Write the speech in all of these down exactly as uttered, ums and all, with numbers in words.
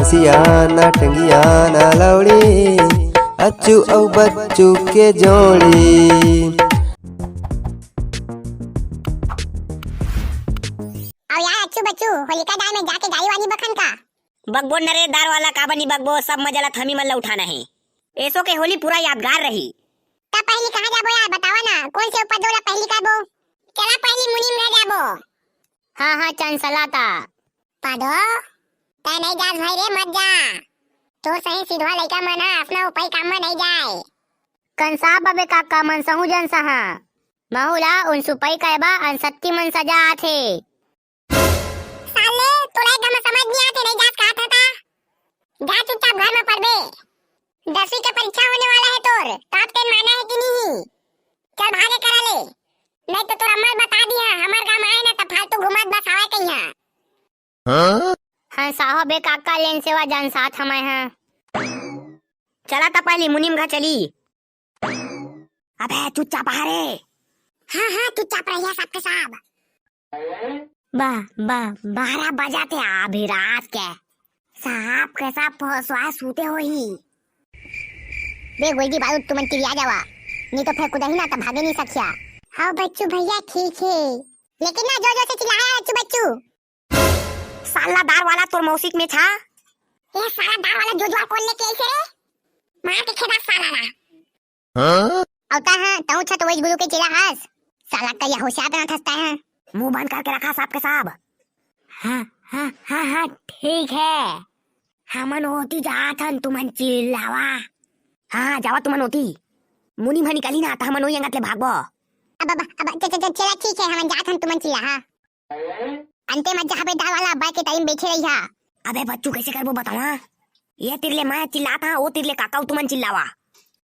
सियाना टंगिया ना लौड़ी, अच्छू अउ बच्चू के जोड़ी। अउ यार अच्छू बच्चू, होलिका दहन में जाके गारी वारी बकन का? बकबो न रे दार वाला, काबर नी बकबो, सब मजा ला थमी मन ला उठाना हे। एसो के होली पूरा यादगार रही। त पहली कहाँ जाबो यार, बतावा ना, कोन से उपदो ला पहली करबो? चला पहली मुनीम घर जाबो। हाँ, हाँ, चंसला ता। पदो, तै नहीं जास भाई रे, मत जा। तोर सही सिधवा लइका मन ह अपना उपई काम म नहीं जाए। कंसा बबे काका मन सहू जन सहा। महू ला उन सुपई कहबा, अन सत्ती मन सजा आथे। साले, तोला एक घमा समझ नहीं आथे, नहीं जास कहा था, था। जा चुपचाप घर में पढ़बे। दसवीं के परीक्षा होने वाला है तोर, तो आप तेन माना है कि नहीं? चल भागे करा ले, नहीं तो तोर अम्मा बता दी है, हमार गाँव आए ना तो फालतू घुमात बस आवे कहीं। हाँ? हाँ, साहब एक अक्का लेन सेवा जान साथ हमारे हैं। चला ता पहली मुनीम घर चली। अबे चुपचाप आ रे। हाँ, हाँ, चुपचाप रहिया सबके सब। बा, बा, बारह बजा थे अभी रात के। साहब के सब फसवा सूते होही। बे गोइदी बारूद तुमन तिरिया जावा, नहीं तो फेर कुदही ना त भागे नहीं सकिया। हाँ बच्चू भैया ठीक है, लेकिन ना जोर जोर से चिल्लाया बच्चू बच्चू। साला दार वाला तोर मौसिक में छा। ए साला दार वाला जोजुआ कौन लेके आई रे? मार के खेदा साला ला। हाँ? अवता है, तहु छत वैज गुरु के चेला हस। साला करिया होशियार बना थसता है। मुंह बंद करके रखा साहब के साहब। हाँ, हाँ, हाँ, हाँ, ठीक है। हमन ओती जात हन, तुमन चिल्लावा। हाँ, जावा तुमन ओती। मुनीम ह निकली ना, त हमन ओई अंगत ले भागबो। अब, अब, अब, च-, च-, च-, चला ठीक है, हमन जात हन, तुमन चिल्ला, हाँ। अंते मत जाबे दार वाला, अब्बा के टाइम बैठे रहिहा। अबे बच्चू, कैसे करबो बतावा? ये तिरले मैं चिल्लात हाँ, ओ तिरले काका तुमन चिल्लावा।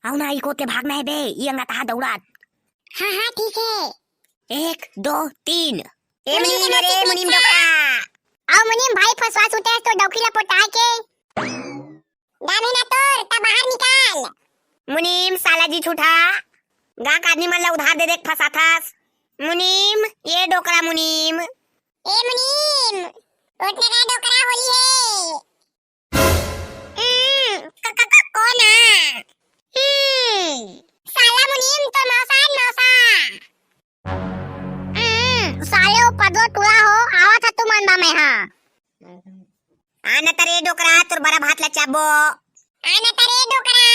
अउ ना, ई कोते भागना है बे, ई अंगत हा दौड़ात। हाँ, हाँ, ठीक है। एक, दो, तीन। ए मुनीम, मुनीम, अरे, मुनीम मुनीम डोकरा। आओ मुनीम भाई, फसवा सुते तो डौकी ला पोटा के। दाम हे ना तोर, त बाहर निकाल। मुनीम, साला जी झूठा। गाँव के आदमी मन ला उधार दे दे के फंसाथस। मुनीम, ये डोकरा मुनीम। ए मुनीम, उठ ना गा डोकरा, होली हे। हम्म, क-, क-, क-, कौन आ? हम्म, साला मुनीम, तोर मौसा हे, मौसा। हम्म, साले ओ पदो टूरा हो, आवत ह तुमन बा मैं हा। आना तरे डोकरा, तोर बरा भात ला चाबो। आना तरे डोकरा।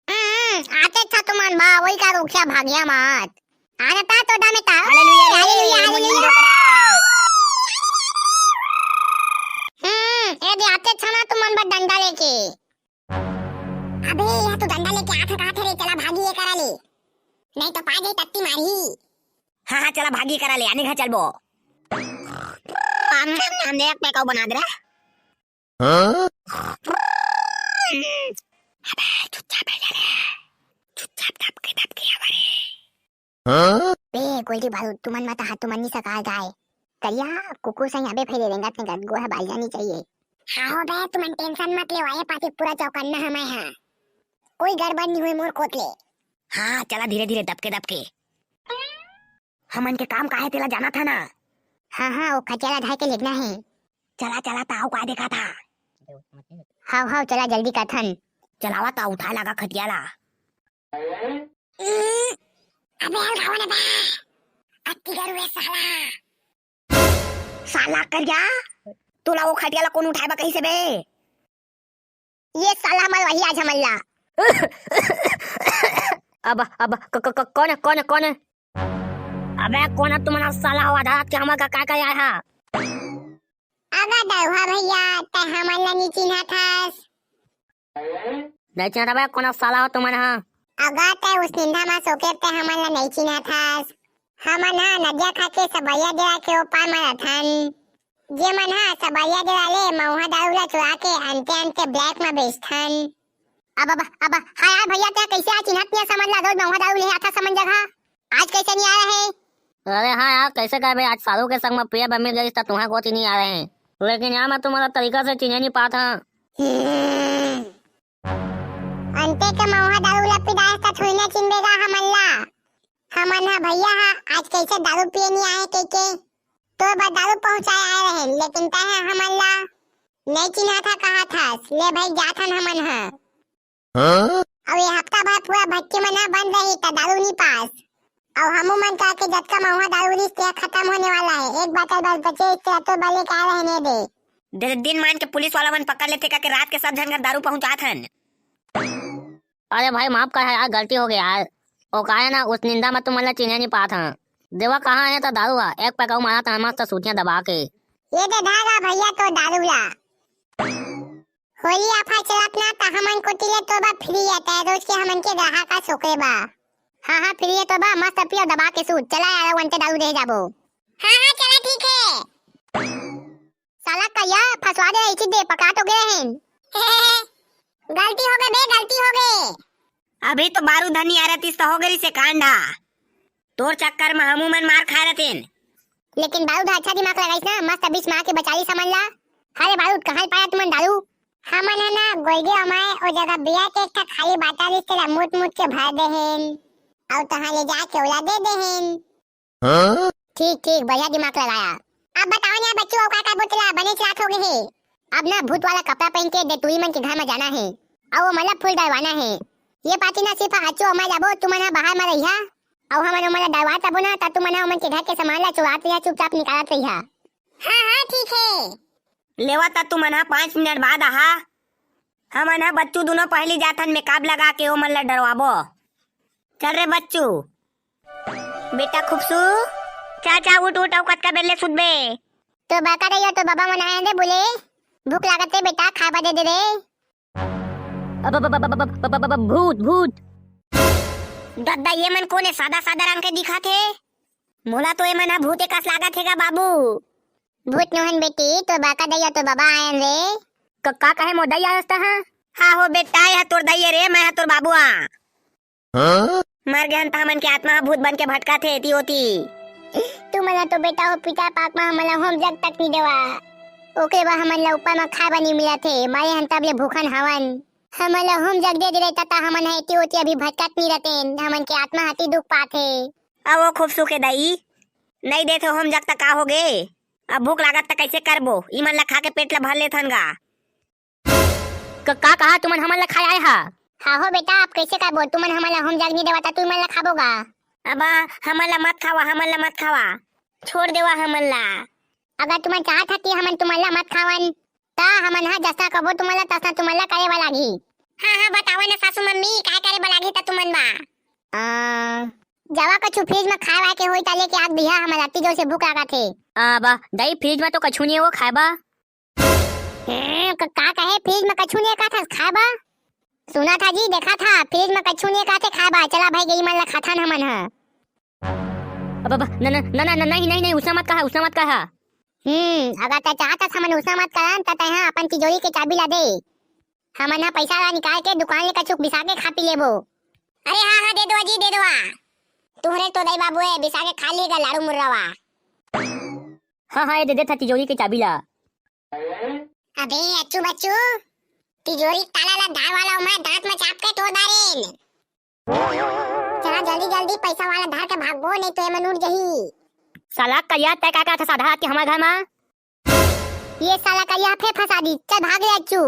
हम्म, आते छ तुमन बा, वही का रोकिया भागिया मत। आना ता तो दामे ता। हालेलुया रे, हालेलुया, हालेलुया। डोकरा। हम्म, ए दे आते छ ना तुमन बा डंडा लेके। अबे, यह तो डंडा लेके आथे कहाथे रे, चला भागी ये करा ले। नहीं तो पा जाई तत्ती मारी। हाँ, हाँ, चला भागी करा ले, आने घर चलबो। हम, हम, हम देख पे काऊ बना दे रहा। हाँ? अबे, चुपचाप बैठ जा रे। चुपचाप दबके, दबके आवा रे। हाँ? बे, गोल्डी बारूद, तुमन मत हा, तुमन नी सका जाए। करिया, कुकुर सही अबे फेरे रेंगत ने गदगो है, बाल जानी चाहिए। हाँ हो बे, तुमन tension मत ले, वाये पाती पूरा चौकन्ना हमाय हाँ। कोई गड़बड़ नी हुई मोर कोत ले। हाँ, चला धीरे धीरे दबके दबके। हमन के काम का हे तेला जाना था ना? हाँ, हाँ, वो खटिया ला धाय के लेगना हे। चला, चला, ताऊ का देखा था। हाव, हाव, चला जल्दी कथन। चलावा ता उठा लगा खटिया ला। हम्म, अबे अलगाओ ना बे। अत्ती गरुए साला। साला करिया, तोला वो खटिया ला कोन उठाए बा कहिसे बे? ये साला हमर वही आज हमन ला। अब, अब, क-, क-, क-, कौन है, कौन है, कौन है? अबे कौन है तुमन साला, आधा रात के हमर का, का, का आय हा? अगा दउहा भैया, तै हमन ला नी चिन्हत हस? नहीं चिन्हत बे, कोन साला हो तुमन हा? अगा तै उस निंदा मा सोके तै हमन ला नहीं चिन्हत हस? हमन हा नदिया खाके सबैया डेरा के ओ पार मा रथन। जे मन हा सबैया डेरा ले मउहा दारू ला चुरा के अंते अंते black मा बेचथन। अब, अब, अब, हाँ यार भैया, तै कैसे आज चिन्हत नहीं समझ ला, रोज मउहा दारू ले आता समझ जगह, आज कैसे नहीं आया है? अरे हाँ यार, कैसे कहबे, आज सारू के संग में पिए बर मिल गई त तुहा कोती नहीं आ रहे हैं, लेकिन यार मैं तुम्हारा तरीका से चिन्हे नहीं पाता। हम्म। अंते के मउहा दारू ला पिदाए त थोड़ी ना चिन्हबे गा हमन ला। हमन हा भैया हा आज कैसे दारू पिए नहीं आए के के। तोर बर दारू पहुंचाए आए रहे, लेकिन तै हा हमन ला नहीं चिन्हा था, कहा था, ले भाई, जाथन हमन ह। हाँ? अउ ये हफ्ता भर पूरा भट्टी मन ह बंद रही, त दारू नी पास। अउ हमू मन कह के जतका महुआ दारू रिस, ते खत्म होने वाला है। एक बाटल बस बचे, इससे तो बले क्या रहने दे। दे दिन मान के पुलिस वाला मन पकड़ लेथे, कह के रात के सब झन घर दारू पहुंचात हन। अरे भाई, माफ कर यार, गलती हो गई यार। ओ काहे ना, उस निंदा में तुमन ला चिन्हे नहीं पात हन। देवा कहाँ है तो दारू हा, एक पैक अउ मारा था मस्त सूटियां दबा के। ये दे धागा भैया तो दारू ला। होली offer चलत ना, त हमन कोती ले तो बा free है, तय रोज के हमन के ग्राहक आ सोकरे बा। हाँ, हाँ, free है तो बा, मस्त पियो दबा के सूत। चला यार, वंटे दारू दे जाबो। हाँ, हाँ, चला ठीक है। साला कहिया फंसवा दे रही थी, दे पका तो गए हैं। गलती हो गई बे, गलती हो गई। अभी तो बारूद धनी आ रहतीस त हो गई से कांडा। तोर चक्कर में हमू मन मार खाए रहतेन। लेकिन बारूद अच्छा दिमाग लगाइस ना, मस्त बीच में आके बचा ली समन ला। अरे बारूद, कहाँ पाया तुमन दारू? हमन है ना गोलडी अमाए ओ जगह बिया के एक ठा खाली बाटल रिस, तेला मुत मुत के भर देहेन। अउ तहाँ ले जाके ओला दे देहेन। हाँ? ठीक, ठीक, बढ़िया दिमाग लगाया। अब बताओ ना बच्चू, अउ का का बोतला बने रात हो गए हे। अब ना भूत वाला कपड़ा पहन के डेतुई मन के घर में जाना है, अउ वो मतलब फूल डरवाना है। ये पाती ना सिर्फ हच्चू अमाए जाबो, तुमन ह बाहर में रहिया, अउ हमन ओमन ला डरवात आबो ना, त तुमन ह ओमन के घर के सामान ला चुरात रहिया, चुपचाप निकालत रहिया। हाँ, हाँ, ठीक है। लेवा त तुमन ह पाँच मिनट बाद आहा, हमन ह बच्चू दोनों पहली जाथन मेकअप लगा के ओमन ला डरवाबो। चल रे बच्चू। बेटा खुपसू। चाचा उठ उठ, अउ कतका बेर ले सुतबे? तो बड़का दई अउ तो बाबा मन आए दे बोले, भूख लागत रे बेटा, खाए बर दे दे रे। अब, अब, अब, अब, अब, अब, अब, अब, भूत, भूत। दद्दा, ये मन कोन ए सादा सादा रंग के दिखत हे? मोला तो ये मन ह भूते कस लागत हे गा बाबू। भूत नोहन बेटी, तो बड़का दई अउ तो बाबा आयन रे। क-, का कहे मोर दई आयस तहाँ? हाँ हो बेटा, यह तोर दई ए रे, मैं ह तोर बाबू आ। हाँ? मर गए हन त हमन के आत्मा ह भूत बन के भटकत हे एती ओती। तुमन ह तो बेटा हो पिता पाक म हमन ला होम जग तक नी देवा। ओकरे बर हमन ला ऊपर म खाए बर नी मिलत हे। मरे हन तब ले भूखन हवन। हमन ला होम जग दे दे रे तता हमन ह एती ओती अभी भटकत नी रहतेन। हमन के आत्मा ह अति दुख पात हे। अब वो खुपसू के दई, नई देत हो होम जग त का हो गे? अब भूख लागत त कैसे करबो? ई मन ला खा के पेट ला भर लेथन गा। क-, का कहा तुमन हमन ला खाए आए हा? हाँ हो बेटा, अब कैसे करबो? तुमन हमन ला होम जग नी देवा त तुमन ला खाबो गा। अब हमन ला मत खावा, हमन ला मत खावा। छोड़ देवा हमन ला। अगर तुमन चाहत हा कि हमन तुमन ला मत खावन, त हमन ह जसना कबो तुमन ला तसना तुमन ला करे बर लागही। हाँ, हाँ, बतावा ना सासू मम्मी, काय करे बर लागही त तुमन बा? आ, जावा कछु फ्रिज म खाए वाए के होई त लेके आत बिहा, हमन ला अति जोर से भूख लागत हे। आ, बा, दई फ्रिज म तो कछु नी हे वो खाए बर। हम्म, क-, का कहे फ्रिज म कछु नी हे कहत हस खाए बर? सुना था जी, देखा था, फ्रिज म कछु नी हे कहत हे खाए बर। चला भाई, गई मन ला खाथन हमन ह। अब, अब, न, न, न, न, न, नहीं, नहीं, नहीं, उसना मत कहा, उसना मत कहा। हम्म, अगर तै चाहत हस हमन उसना मत करन, त तै हा अपन तिजोरी के चाबी ला दे। हमन हा पैसा ला निकाल के दुकान ले कछु बिसा के खा पी लेबो। अरे हाँ, हाँ, दे दो जी, दे दो आ। तुहरे तो दई बाबू ए, बिसा के खा लेगा लाड़ू मुर्रावा। हाँ, हाँ, ये दे दे था तिजोरी के चाबी ला। अबे अच्छू बच्चू, तिजोरी ताला ला दार वाला ओमा दांत म चाप के तोड़ डारेन। चला जल्दी जल्दी पैसा वाला धर के भागबो, नहीं तो एमन उठ जही। साला करिया, तै का करत हस आधा रात के हमर घर मा? ये साला करिया फेर फंसा दी, चल भाग ले अच्छू।